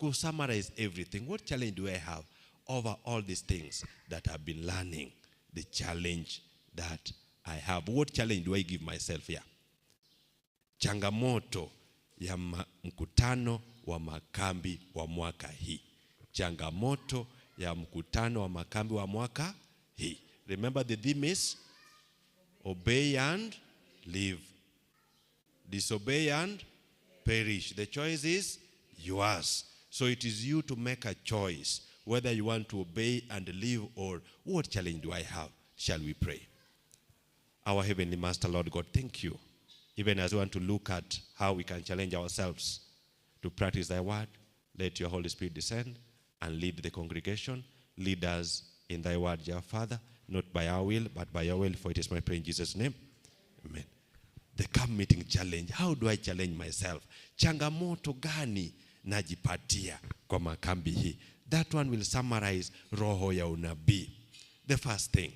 To summarize everything, what challenge do I have over all these things that I've been learning? The challenge that I have. What challenge do I give myself here? Changamoto ya mkutano wa makambi wa mwaka hii. Changamoto ya mkutano wa makambi wa mwaka hii. Remember the theme is obey and live. Disobey and perish. The choice is yours. So it is you to make a choice whether you want to obey and live or what challenge do I have? Shall we pray? Our Heavenly Master, Lord God, thank you. Even as we want to look at how we can challenge ourselves to practice thy word, let your Holy Spirit descend and lead the congregation. Lead us in thy word, dear Father, not by our will, but by your will, for it is my prayer in Jesus' name. Amen. The camp meeting challenge. How do I challenge myself? Changamoto gani najipatia kwa makambi hii? That one will summarize roho ya unabii. The first thing,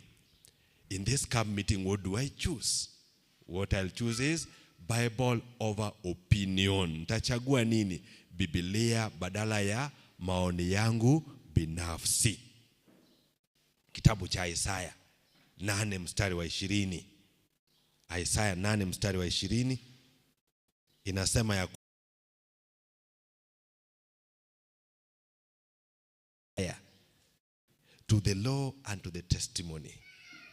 in this camp meeting, what do I choose? What I'll choose is Bible over opinion. Nitachagua nini? Biblia badala ya maoni yangu binafsi. Kitabu cha Isaya 8 mstari wa 20. Isaya 8 mstari wa 20 inasema ya to the law and to the testimony.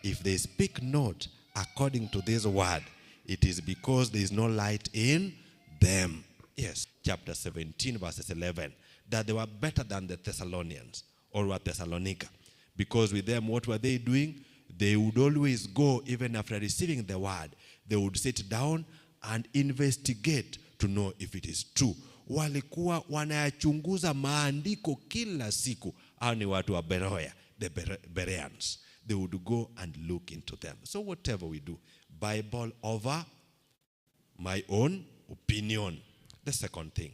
If they speak not according to this word, it is because there is no light in them. Yes, chapter 17 verses 11, that they were better than the Thessalonians or were Thessalonica. Because with them, what were they doing? They would always go, even after receiving the word, they would sit down and investigate to know if it is true. Walikuwa wanayachunguza maandiko kila siku. Hao ni watu wa Beroya, the Bereans. They would go and look into them. So whatever we do, Bible over my own opinion. The second thing,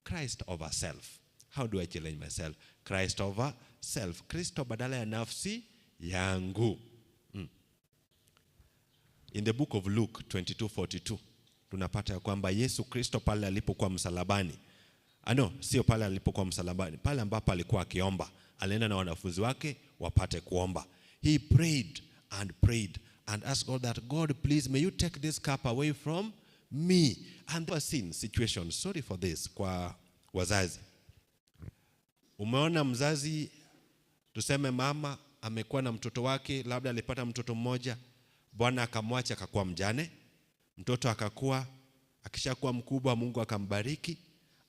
Christ over self. How do I challenge myself? Christ over self. Kristo badala ya nafsi yangu. In the book of Luke 22:42, tunapata ya kwamba Yesu Kristo pale alipokuwa msalabani. No, sio pale alipokuwa msalabani, pale ambapo alikuwa akiomba, alienda na wanafunzi wake wapate kuomba. He prayed and prayed and asked God that, God, please, may you take this cup away from me. And there were seen situations, sorry for this, kwa wazazi. Umeona mzazi, tuseme mama, amekuwa na mtoto wake, labda alipata mtoto mmoja, Bwana akamwacha akakuwa mjane, mtoto akakuwa, akishakuwa mkubwa, Mungu akambariki,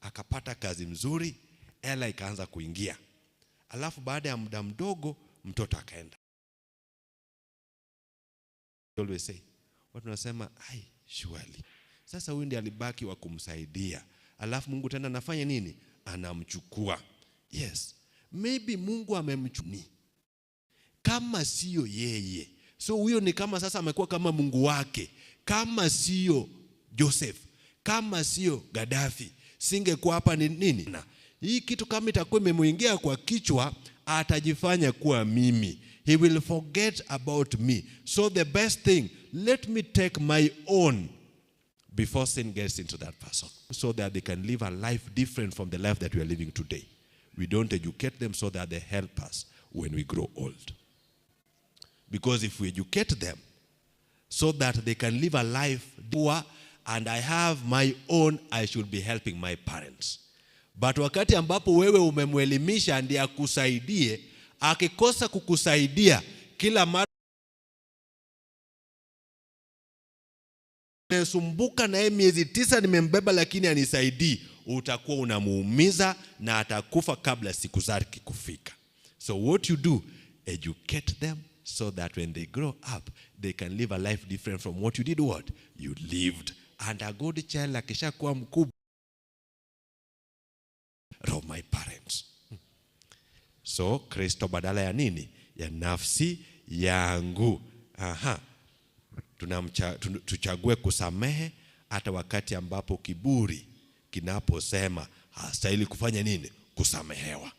akapata kazi mzuri, hela ikaanza kuingia. Alafu baada ya muda mdogo, mtoto akaenda. Always say, watu wanasema, ai, surely. Sasa huyu ndiye alibaki wa kumsaidia. Alafu Mungu tena anafanya nini? Anamchukua. Yes. Maybe Mungu amemchukua. Kama sio yeye. So huyo ni kama sasa amekuwa kama Mungu wake. Kama sio Joseph, kama sio Gaddafi, singekuwa hapa ni nini? Na hii kitu kama itakuwa imemuingia kwa kichwa, atajifanya kuwa mimi. He will forget about me. So the best thing, let me take my own before sin gets into that person, so that they can live a life different from the life that we are living today. We don't educate them so that they help us when we grow old. Because if we educate them so that they can live a life poor, and I have my own, I should be helping my parents. But wakati ambapo wewe umemwelimisha ndiye akusaidie, akikosa kukusaidia, kila mara nimesumbuka na yeye miezi 9 nimembeba lakini anisaidii, utakuwa unamuumiza na atakufa kabla siku zake kufika. So what you do, educate them so that when they grow up, they can live a life different from what you did, what you lived. And a good child akishakuwa mkubwa of my parents. So Kristo badala ya nini? Ya nafsi yangu. Aha. Tuchague kusamehe hata wakati ambapo kiburi kinaposema hastahili kufanya nini? Kusamehewa.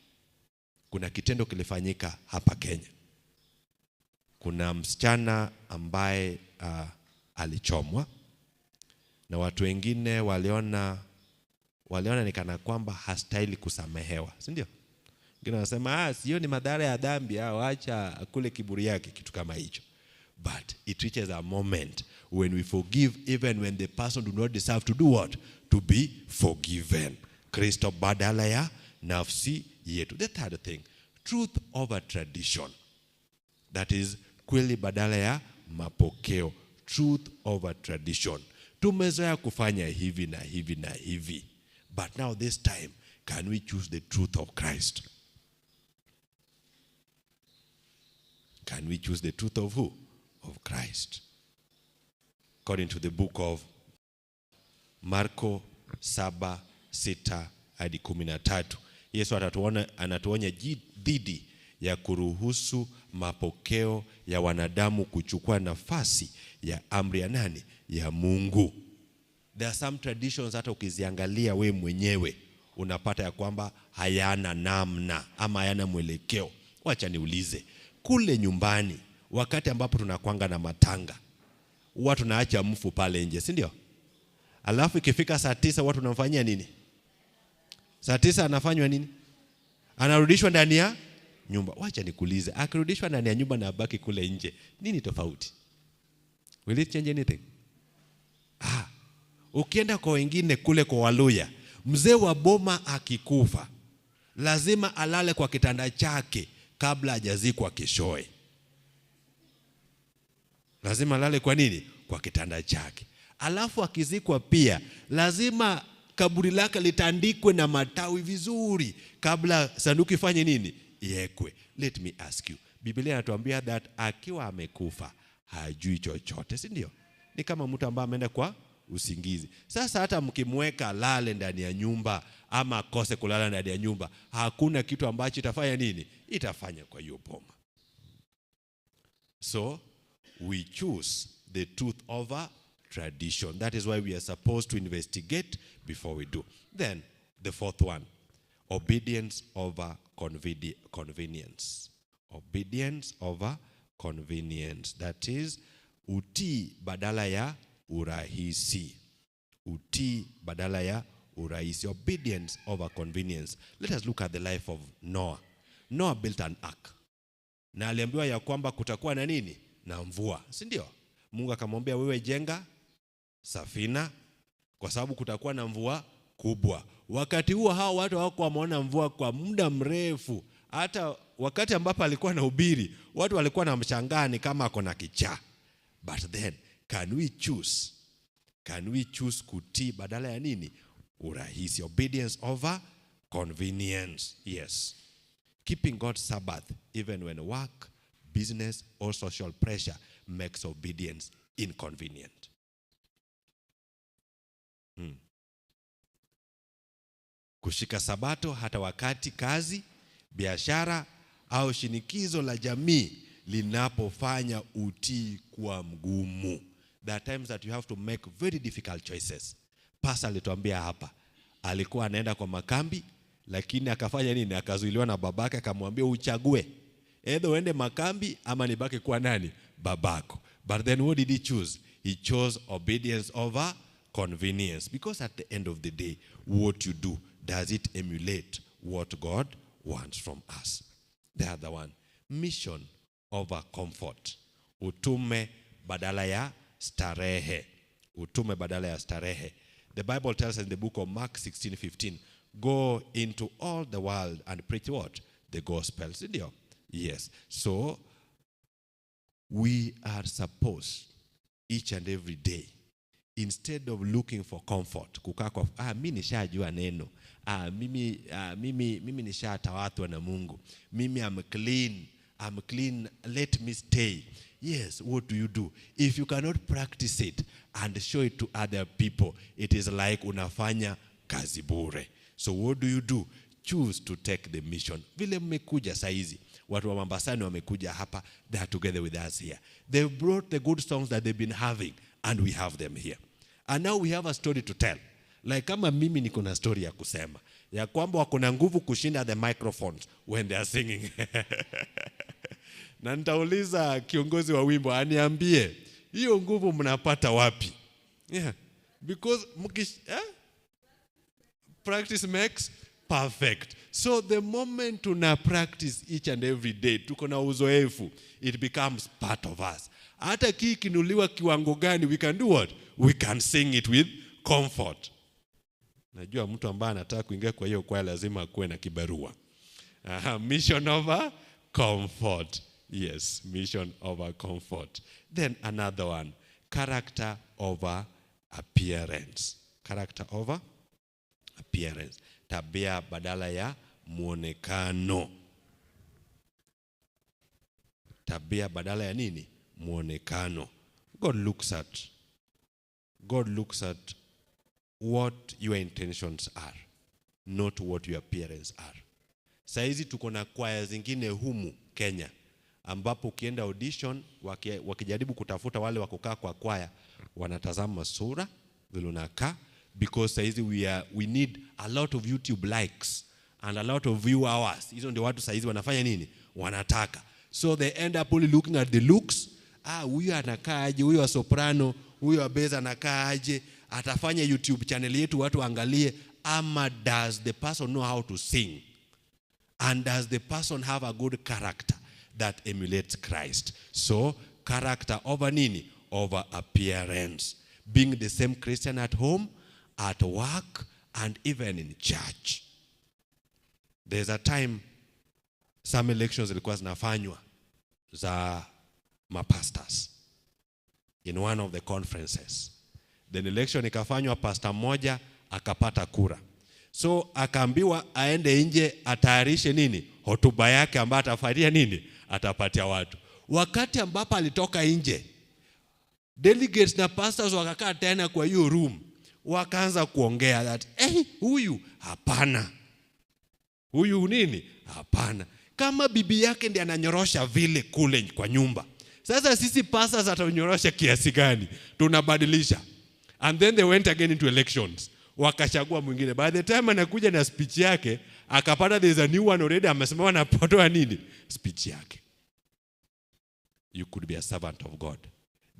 Kuna kitendo kilifanyika hapa Kenya. Kuna msichana ambaye alichomwa na watu wengine waliona Waliona ni kana kwamba hastahili kusamehewa, si ndio? Wengine wanasema sio, ni madhara ya dhambi, acha akule kiburi yake, kitu kama hicho. But it reaches a moment when we forgive even when the person do not deserve to do what? To be forgiven. Kristo badala ya nafsi yetu. The third thing, truth over tradition. That is, kweli badala ya mapokeo. Truth over tradition. Tumezoea kufanya hivi na hivi na hivi. But now this time, can we choose the truth of Christ? Can we choose the truth of who? Of Christ. According to the book of Marko 7:6-13. Yesu anatuonya dhidi ya kuruhusu mapokeo ya wanadamu kuchukua nafasi ya amri ya nani? Ya Mungu. There are some traditions hata ukiziangalia we mwenyewe unapata ya kwamba hayana namna ama hayana mwelekeo. Wacha niulize, kule nyumbani wakati ambapo tunakwanga na matanga, huwa tunaacha mfu pale nje, si ndio? Alafu ikifika 9:00 watu tunamfanyia nini? 9:00 anafanywa nini? Anarudishwa ndani ya nyumba. Wacha nikuulize, akirudishwa ndani ya nyumba na abaki kule nje, nini tofauti? Will it change anything? Ukienda kwa wengine kule kwa Waluya, mzee wa boma akikufa lazima alale kwa kitanda chake kabla hajazikwa keshoe. Lazima alale kwa nini? Kwa kitanda chake. Alafu akizikwa pia lazima kaburi lake litandikwe na matawi vizuri kabla sanduku ifanye nini? Iekwe. Let me ask you, Biblia inatuambia that akiwa amekufa hajui chochote, si ndio? Ni kama mtu ambaye ameenda kwa usingizi. Sasa hata mkimweka lale ndani ya nyumba ama akose kulala ndani ya nyumba, hakuna kitu ambacho itafanya nini? Itafanya kwa hiyo boma. So we choose the truth over tradition. That is why we are supposed to investigate before we do. Then the fourth one, obedience over convenience. Obedience over convenience. That is, utii badala ya urahisi. Utii badala ya urahisi. Obedience over convenience. Let us look at the life of Noah. Noah built an ark. Na aliambiwa ya kwamba kutakuwa na nini? Na mvua, si ndio? Mungu akamwambia wewe jenga safina kwa sababu kutakuwa na mvua kubwa. Wakati huo hao watu hawakuwa wameona mvua kwa muda mrefu. Hata wakati ambapo alikuwa anahubiri, watu walikuwa wanamshangaa ni kama ako na kichaa. But then, can we choose? Can we choose kutii badala ya nini? Urahisi. Obedience over convenience. Yes. Keeping God's Sabbath even when work, business or social pressure makes obedience inconvenient. Kushika sabato hata wakati kazi, biashara au shinikizo la jamii linapofanya utii kuwa mgumu. There are times that you have to make very difficult choices. Pastor alituambia hapa, alikuwa anaenda kwa makambi, lakini akafanya nini? Akazuiliwa na babake, akamwambia uchague, either uende makambi ama nibaki kuwa nani? Babako. But then what did he choose? He chose obedience over convenience. Because at the end of the day, what you do, does it emulate what God wants from us? The other one, mission over comfort. Utume badala ya starehe. Utume badala ya starehe. The Bible tells us in the book of Mark 16:15, go into all the world and preach what? The gospel. Sindio? Yes. So we are supposed each and every day, instead of looking for comfort, kukaa kwa mimi nishajua neno, mimi nishatawatwa na Mungu, mimi I'm clean, let me stay. Yes, what do you do? If you cannot practice it and show it to other people, it is like unafanya kazi bure. So what do you do? Choose to take the mission. Vile mmekuja saizi, watu wa Mombasani wamekuja hapa, they are together with us here. They've brought the good songs that they've been having, and we have them here. And now we have a story to tell. Like kama mimi niko na story ya kusema, ya kwamba wako na nguvu kushinda the microphones when they are singing. Na nitauliza kiongozi wa wimbo aniambie, hiyo nguvu mnapata wapi? Yeah. Because Practice makes perfect. So the moment tuna practice each and every day, tuko na uzoefu, it becomes part of us. Hata kikiinuliwa kiwango gani, we can do what? We can sing it with comfort. Najua mtu ambaye anataka kuingia kwa hiyo kwaya lazima akuwe na kibarua. Aha, mission over comfort. Yes, mission over comfort. Then another one, character over appearance. Character over appearance. Tabia badala ya muonekano. Tabia badala ya nini? Muonekano. God looks at what your intentions are, not what your appearance are. Saizi tuko na kwaya zingine humu Kenya ambapo ukienda audition wakijaribu kutafuta wale wa kukaa kwa kwaya, wanatazama sura vile unakaa, because saizi we need a lot of YouTube likes and a lot of view hours. Hizo ndio watu saizi wanafanya nini? Wanataka. So they end up only looking at the looks. Ah, huyu anakaa aje? Huyu wa soprano, huyu wa bass anakaa aje? Atafanya YouTube channel yetu watu waangalie, ama does the person know how to sing? And does the person have a good character that emulates Christ? So, character over nini? Over appearance. Being the same Christian at home, at work, and even in church. There's a time some elections zilikuwa zinafanywa za mapastors in one of the conferences. Then election ikafanywa, pastor mmoja akapata kura. So akaambiwa aende nje atayarishe nini? Hotuba yake ambayo atafanyia nini? Atapatia watu. Wakati ambapo alitoka nje, delegates na pastors wakakaa tena kwa hiyo room, wakaanza kuongea that huyu hapana, huyu nini, hapana. Kama bibi yake ndiye ananyorosha vile kule kwa nyumba, sasa sisi pastors atanyorosha kiasi gani? Tunabadilisha. And then they went again into elections, wakachagua mwingine. By the time anakuja na speech yake, akapata there's a new one already amesimama na potoa nini, speech yake. You could be a servant of God.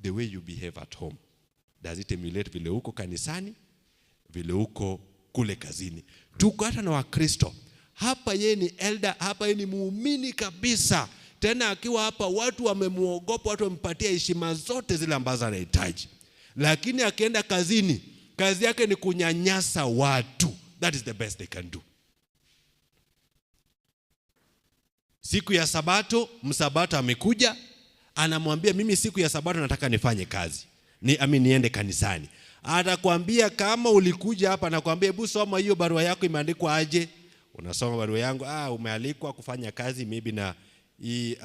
The way you behave at home, does it emulate vile uko kanisani, vile uko kule kazini? Tuko hata na Wakristo hapa, yeye ni elder hapa, yeye ni muumini kabisa. Tena akiwa hapa watu wamemuogopa, watu wamempatia heshima zote zile ambazo anahitaji, lakini akienda kazini, kazi yake ni kunyanyasa watu. That is the best they can do. Siku ya Sabato, msabato amekuja, anamwambia, "Mimi siku ya Sabato nataka nifanye kazi ni, ami niende kanisani." Atakwambia, kama ulikuja hapa, anakwambia, "Hebu soma hiyo barua yako, imeandikwa aje?" Unasoma barua yangu, "Ah, umealikwa kufanya kazi maybe na hii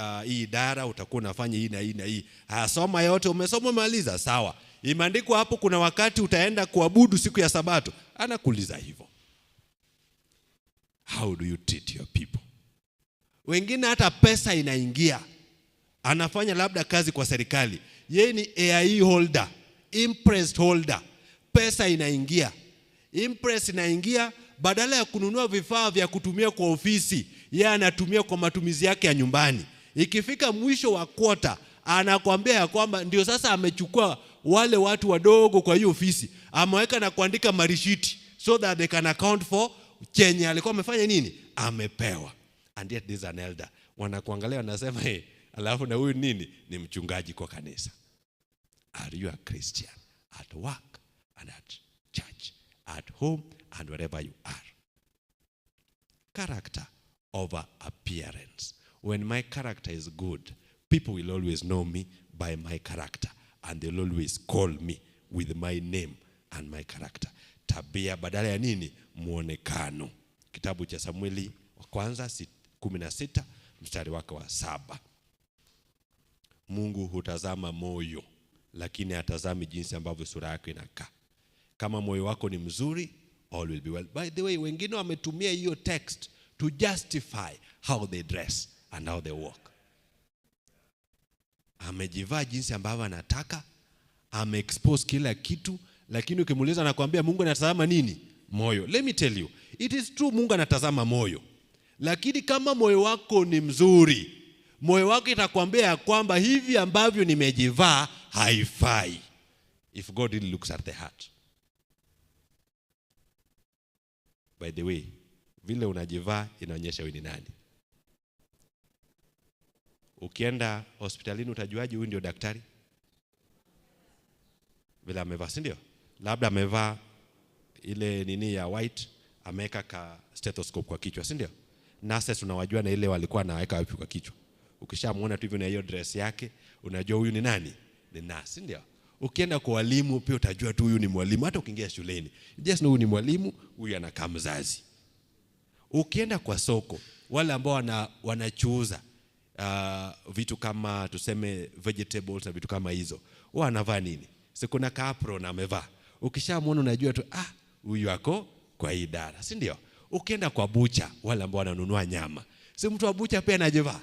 idara, utakuwa unafanya hii na hii na hii. Ah, soma yote." Umesoma, umemaliza, sawa. "Imeandikwa hapo kuna wakati utaenda kuabudu siku ya Sabato?" Anakuuliza hivyo. How do you treat your people? Wengine hata pesa inaingia, anafanya labda kazi kwa serikali, yeye ni AIE holder, imprest holder, pesa inaingia, imprest inaingia, badala ya kununua vifaa vya kutumia kwa ofisi, yeye anatumia kwa matumizi yake ya nyumbani. Ikifika mwisho wa quarter, anakwambia ya kwamba ndio sasa amechukua wale watu wadogo kwa hiyo ofisi, ameweka na kuandika marishiti so that they can account for chenye alikuwa amefanya nini, amepewa. And yet this is an elder. Wanakuangalia wanasema, "Hey," alafu na huyu nini, ni mchungaji kwa kanisa. Are you a Christian at work and at church, at home and wherever you are? Character over appearance. When my character is good, people will always know me by my character and they'll always call me with my name and my character. Tabia badala ya nini? Muonekano. Kitabu cha Samueli wa kwanza 16 mstari wake wa 7. Mungu hutazama moyo, lakini hatazami jinsi ambavyo sura yako inakaa. Kama moyo wako ni mzuri, all will be well. By the way, wengine wametumia hiyo text to justify how they dress and how they walk. Amejivaa jinsi ambavyo anataka, ameexpose kila kitu, lakini ukimuuliza anakuambia Mungu anatazama nini? Moyo. Let me tell you, it is true, Mungu anatazama moyo. Lakini kama moyo wako ni mzuri, moyo wako itakwambia ya kwamba hivi ambavyo nimejivaa haifai. If God really looks at the heart. By the way, vile unajivaa inaonyesha wewe ni nani. Ukienda hospitalini utajuaje huyu ndio daktari? Vile amevaa, si ndio? Labda amevaa ile nini ya white, ameweka ka stethoscope kwa kichwa, si ndio? Nurses unawajua na ile walikuwa anaweka wapi kwa kichwa. Ukishamuona tu hivi na hiyo dress yake, unajua huyu ni nani? Ni nurse, si ndio? Ukienda kwa walimu pia utajua tu huyu ni mwalimu. Hata ukiingia shuleni, just know huyu ni mwalimu, huyu anakaa mzazi. Ukienda kwa soko, wale ambao wanachuuza vitu kama tuseme vegetables na vitu kama hizo, wao wanavaa nini? Si kuna kapro na amevaa. Ukishamuona unajua tu huyu ako kwa idara, si ndio? Ukienda kwa bucha, wale ambao wananunua nyama, si mtu wa bucha pia anajivaa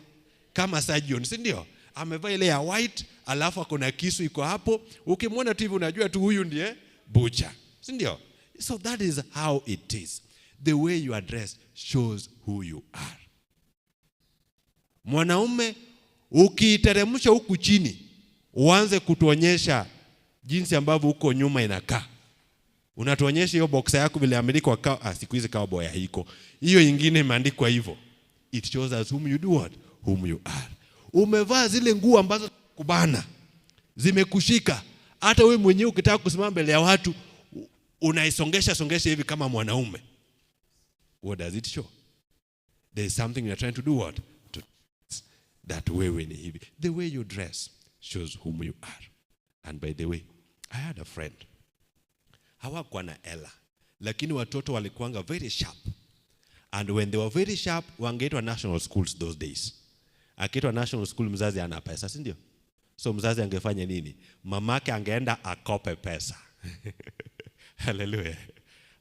kama surgeon, si ndio? Amevaa ile ya white, alafu akona kisu iko hapo. Ukimwona tu hivi unajua tu huyu ndiye bucha, si ndio? So that is how it is. The way you are dressed shows who you are. Mwanaume ukiiteremsha huku chini, uanze kutuonyesha jinsi ambavyo huko nyuma inakaa. Unatuonyesha hiyo boxer yako vile imeandikwa, siku hizi cowboy haiko. Hiyo nyingine imeandikwa hivyo. It shows us whom you do what? Whom you are. Umevaa zile nguo ambazo kubana, zimekushika. Hata wewe mwenyewe ukitaka kusimama mbele ya watu unaisongesha songesha hivi kama mwanaume. What does it show? There is something you are trying to do what? To that wewe ni hivi. The way you dress shows whom you are. And by the way, I had a friend. Hawakuwa na hela, lakini watoto walikuanga very sharp. And when they were very sharp, wangeitwa national schools those days. Akiitwa national school, mzazi ana pesa, si ndio? So mzazi angefanya nini? Mamake angeenda akope pesa. Hallelujah.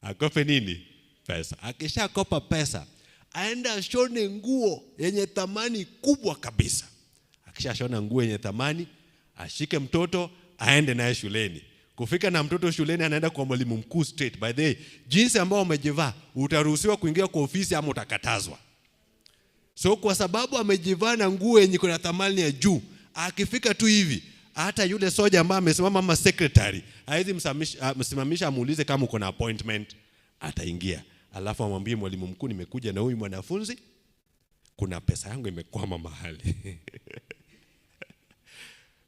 Akope nini? Pesa. Akishakopa pesa, aenda ashone nguo yenye thamani kubwa kabisa. Akishashona nguo yenye thamani, ashike mtoto, aende naye shuleni. Kufika na mtoto shuleni, anaenda kwa mwalimu mkuu straight. By the way, jinsi ambao umejivaa, utaruhusiwa kuingia kwa ofisi ama utakatazwa. So kwa sababu amejivaa na nguo yenye kuna thamani ya juu, akifika tu hivi, hata yule soja ambaye amesimama ama secretary, hawezi msimamisha amuulize kama uko na appointment. Ataingia. Alafu amwambie mwalimu mkuu, nimekuja na huyu mwanafunzi, kuna pesa yangu imekwama mahali.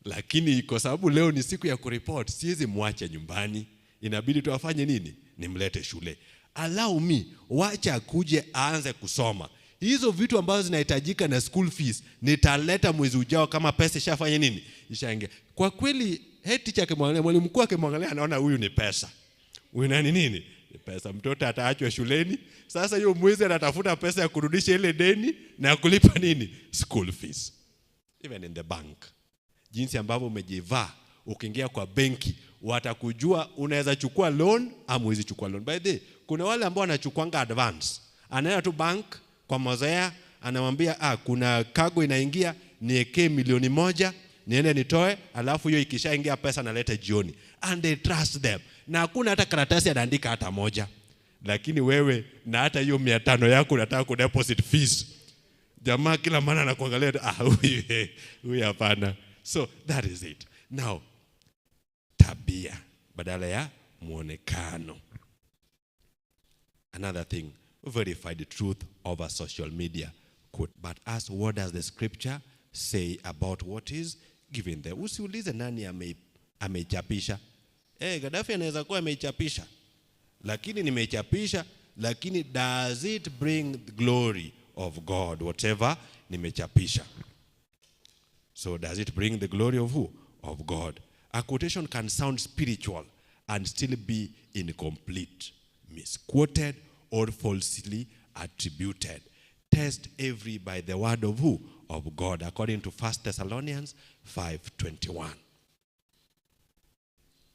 Lakini kwa sababu leo ni siku ya kureport, siwezi mwache nyumbani. Inabidi tu afanye nini? Nimlete shule. Allow me, wacha akuje aanze kusoma. Hizo vitu ambazo zinahitajika na school fees nitaleta mwezi ujao kama pesa ishafanya nini? Ishaingia. Kwa kweli head teacher akimwangalia, mwalimu mkuu akimwangalia, anaona huyu ni pesa. Huyu nani nini? Ni pesa. Mtoto ataachwa shuleni. Sasa hiyo mwezi anatafuta pesa ya kurudisha ile deni na kulipa nini? School fees. Even in the bank. Jinsi ambavyo umejivaa, ukiingia kwa benki, watakujua unaweza chukua loan ama huwezi chukua loan. By the way, kuna wale ambao wanachukuanga advance. Anaenda tu bank kwa mazoea, anamwambia kuna cargo inaingia, niekee 1,000,000, niende nitoe, alafu hiyo ikishaingia pesa naleta jioni. And they trust them. Na hakuna hata karatasi anaandika hata moja. Lakini wewe na hata hiyo 500 yako unataka ku deposit fees. Jamaa kila mara anakuangalia, huyu hapana. So that is it. Now, tabia badala ya muonekano. Another thing, verify the truth over social media. But ask, what does the scripture say about what is given there? Usiulize nani ameichapisha. Gaddafi anaweza kuwa ameichapisha. Lakini nimeichapisha, lakini does it bring the glory of God, whatever nimechapisha? So does it bring the glory of who? Of God. A quotation can sound spiritual and still be incomplete, misquoted, or falsely attributed. Test every by the word of who? Of God, according to 1 Thessalonians 5:21.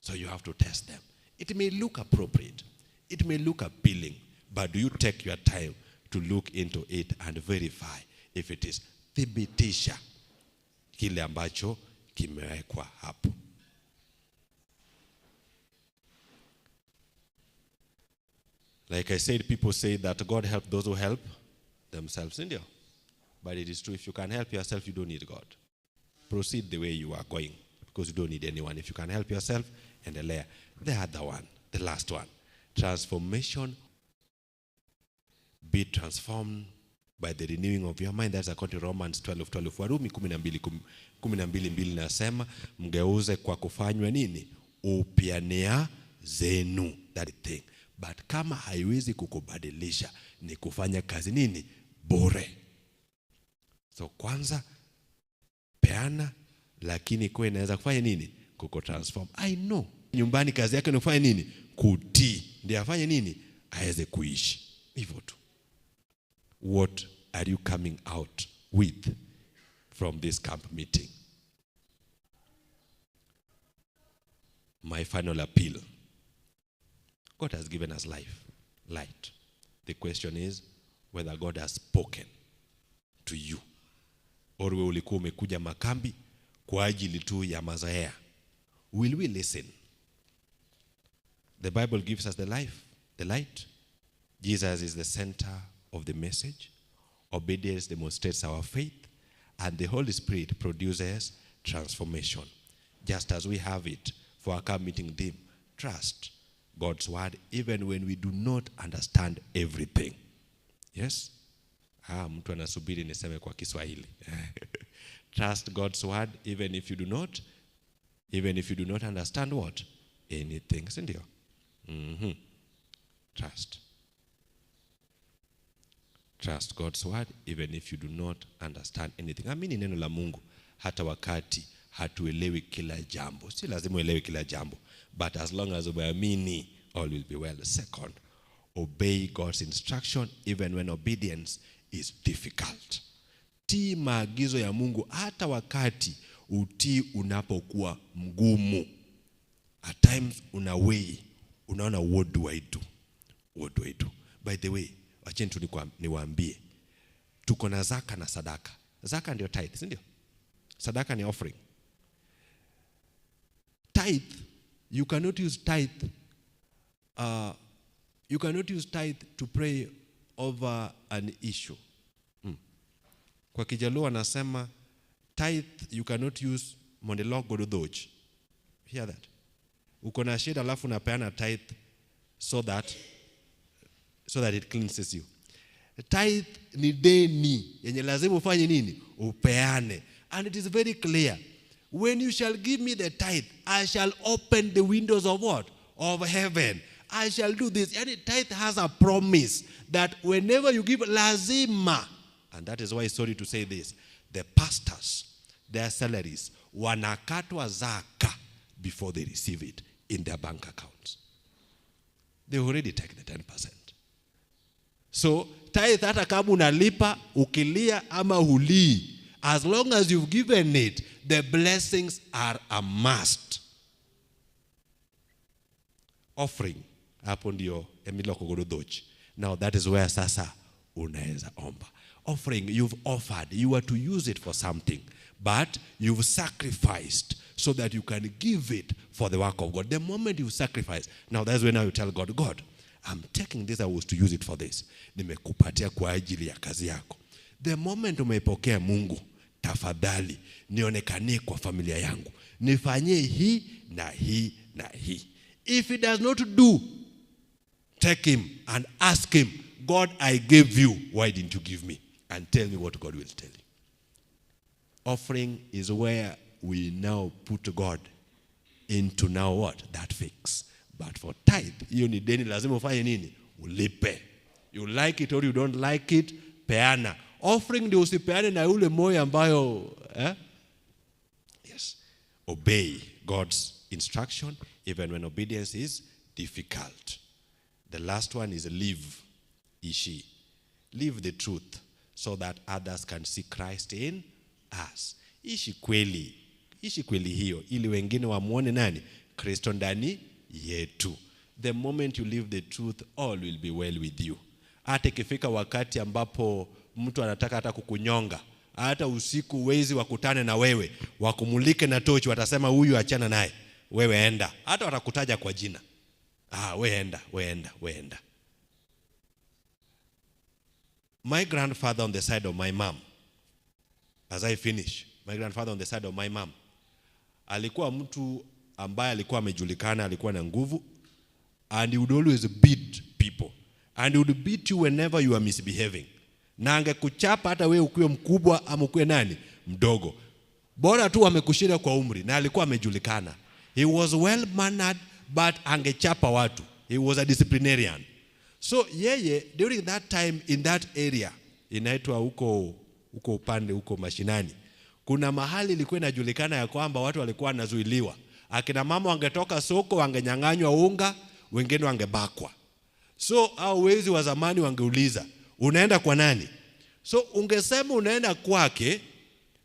So you have to test them. It may look appropriate. It may look appealing. But do you take your time to look into it and verify if it is? Thibitisha kile ambacho kimewekwa hapo. Like I said, people say that God help those who help themselves. India. But it is true, if you can help yourself, you don't need God. Proceed the way you are going, because you don't need anyone. If you can help yourself, endelea. The other one, the last one, transformation Be transformed by the renewing of your mind. That's according to Romans 12:12. Warumi 12:2 nasema mgeuze kwa kufanywa nini? Upya nia zenu. That thing. But kama haiwezi kukubadilisha, ni kufanya kazi nini? Bure. So kwanza peana, lakini kwa inaweza kufanya nini? Kukutransform. I know. Nyumbani kazi yake ni kufanya nini? Kutii. Ndiye afanye nini? Aweze kuishi. Hivyo tu. What are you coming out with from this camp meeting? My final appeal. God has given us life, light. The question is whether God has spoken to you. Or wewe ulikuwa umekuja makambi kwa ajili tu ya mazoea. Will we listen? The Bible gives us the life, the light. Jesus is the center of the message. Obedience demonstrates our faith, and the Holy Spirit produces transformation. Just as we have it for our camp meeting theme, trust God's word even when we do not understand everything. Yes? Mtu anasubiri niseme kwa Kiswahili. Trust God's word even if you do not understand what? Anything. Si ndio? Trust. Trust God's word even if you do not understand anything. Amini neno la Mungu hata wakati hatuelewi kila jambo. Si lazima uelewe kila jambo, but as long as umeamini, all will be well. Second, obey God's instruction even when obedience is difficult. Tii maagizo ya Mungu hata wakati utii unapokuwa mgumu. At times unaweigh, unaona what do I do? What do I do? By the way, wacheni tu niwaambie, tuko na zaka na sadaka. Zaka ndio tithe, si ndio? Sadaka ni offering. Tithe, you cannot use tithe. You cannot use tithe to pray over an issue. Kwa Kijaluo anasema tithe you cannot use mondelog gododhoch. Hear that? Uko na shida alafu unapeana tithe so that it cleanses you. Tithe ni deni yenye lazima ufanye nini? Upeane. And it is very clear. When you shall give me the tithe, I shall open the windows of what? Of heaven. I shall do this. And tithe has a promise that whenever you give, lazima. And that is why, sorry to say this, the pastors, their salaries, wanakatwa zaka before they receive it in their bank accounts. They already take the 10%. So, tithe hata kama unalipa, ukilia ama hulii, as long as you've given it, the blessings are a must. Offering, hapo ndio emiloko gododoch. Now that is where sasa unaweza omba. Offering, you've offered, you are to use it for something, but you've sacrificed so that you can give it for the work of God. The moment you sacrifice, now that's when you tell God, God, I'm taking this, I was to use it for this. Nimekupatia kwa ajili ya kazi yako. The moment umeipokea Mungu, tafadhali nionekanie kwa familia yangu. Nifanyie hii na hii na hii. If he does not do, take him and ask him, God, I gave you, why didn't you give me? And tell me what God will tell you. Offering is where we now put God into now what? That fix. But for tithe, hiyo ni deni lazima ufanye nini? Ulipe. You like it or you don't like it, peana. Offering ndio usipeane na yule moyo ambayo, eh? Yes. Obey God's instruction even when obedience is difficult. The last one is live. Ishi. Live the truth so that others can see Christ in us. Ishi kweli. Ishi kweli hiyo ili wengine wamuone nani? Kristo ndani yetu. The moment you live the truth, all will be well with you. Hata ikifika wakati ambapo mtu anataka hata kukunyonga, hata usiku wezi wakutane na wewe, wakumulike na tochi, watasema huyu achana naye, wewe enda. Hata watakutaja kwa jina. Ah, we enda, we enda, we enda. My grandfather on the side of my mom, as I finish, my grandfather on the side of my mom, alikuwa mtu ambaye alikuwa amejulikana, alikuwa na nguvu, and he would always beat people. And he would beat you whenever you are misbehaving. Na angekuchapa hata wewe ukiwe mkubwa ama ukiwe nani mdogo. Bora tu amekushinda kwa umri, na alikuwa amejulikana. He was well mannered, but angechapa watu. He was a disciplinarian. So yeye during that time in that area inaitwa huko huko upande huko mashinani, kuna mahali ilikuwa inajulikana ya kwamba watu walikuwa wanazuiliwa. Akina mama wangetoka soko wangenyang'anywa unga, wengine wangebakwa. So hao wezi wa zamani wangeuliza, unaenda kwa nani? So ungesema unaenda kwake,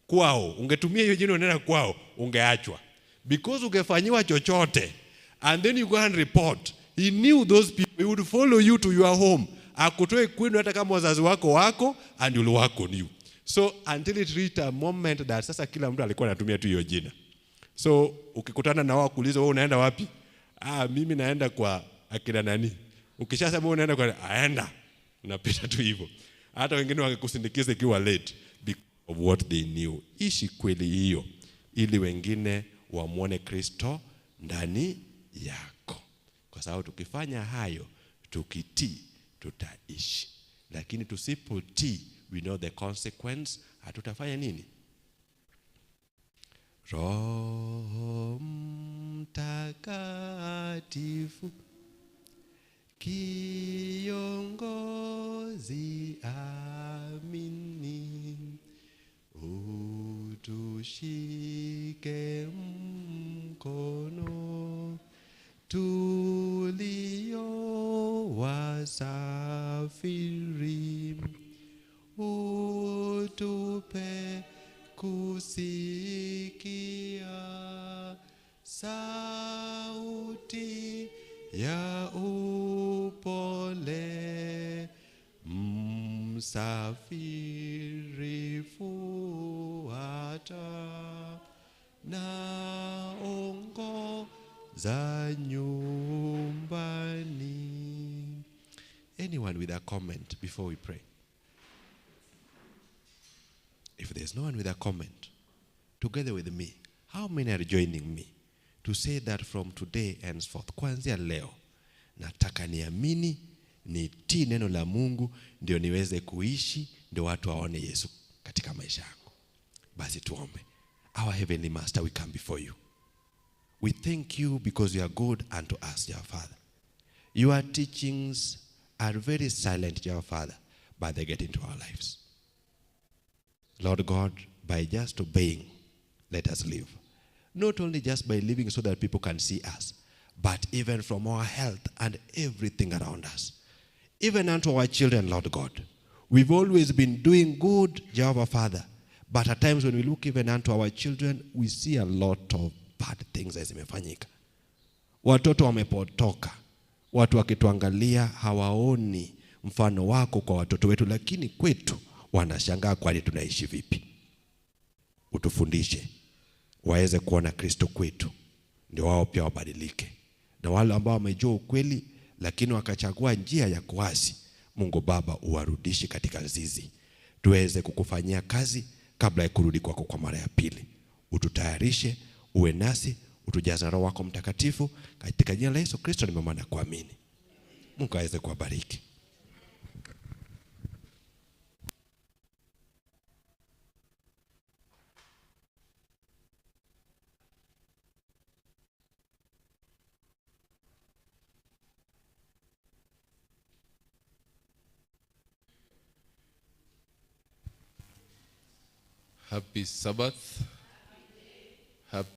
kwao, ungetumia hiyo jina unaenda kwao, ungeachwa. Because ungefanyiwa chochote and then you go and report. He knew those people. He would follow you to your home. Akutoe kwenu hata kama wazazi wako wako, and you'll work on you. So until it reached a moment that sasa kila mtu alikuwa anatumia tu hiyo jina. So ukikutana na wao kuuliza wewe unaenda wapi? Ah, mimi naenda kwa akina nani. Ukishasema wewe unaenda kwa, aenda. Unapita tu hivyo. Hata wengine wangekusindikiza ikiwa late because of what they knew. Ishi kweli hiyo ili wengine wamuone Kristo ndani yako. Kwa sababu tukifanya hayo, tukitii, tutaishi. Lakini tusipotii, we know the consequence. Hatutafanya nini? Roho Mtakatifu, kiongozi amini, utushike mkono, tulio wasafiri, utupe kusikia sauti ya upole, msafiri fuata na ongoza nyumbani. Anyone with a comment before we pray? If there's no one with a comment, together with me, how many are joining me to say that from today henceforth, kuanzia leo, nataka niamini, nitii neno la Mungu, ndio niweze kuishi, ndio watu waone Yesu katika maisha yangu. Basi tuombe. Our heavenly Master, we come before you. We thank you because you are good unto us, dear Father. Your teachings are very silent, dear Father, but they get into our lives. Lord God, by just obeying, let us live. Not only just by living so that people can see us, but even from our health and everything around us. Even unto our children, Lord God. We've always been doing good, Jehovah Father. But at times when we look even unto our children, we see a lot of bad things as zimefanyika. Watoto wamepotoka. Watu wakituangalia hawaoni mfano wako kwa watoto wetu, lakini kwetu wanashangaa kwani tunaishi vipi. Utufundishe waweze kuona Kristo kwetu, ndio wao pia wabadilike. Na wale ambao wamejua ukweli lakini wakachagua njia ya kuasi, Mungu Baba uwarudishe katika zizi, tuweze kukufanyia kazi kabla ya kurudi kwako kwa mara ya pili. Ututayarishe, uwe nasi, utujaze Roho wako Mtakatifu, katika jina la Yesu Kristo nimeomba na kuamini. Mungu aweze kuwabariki. Happy Sabbath.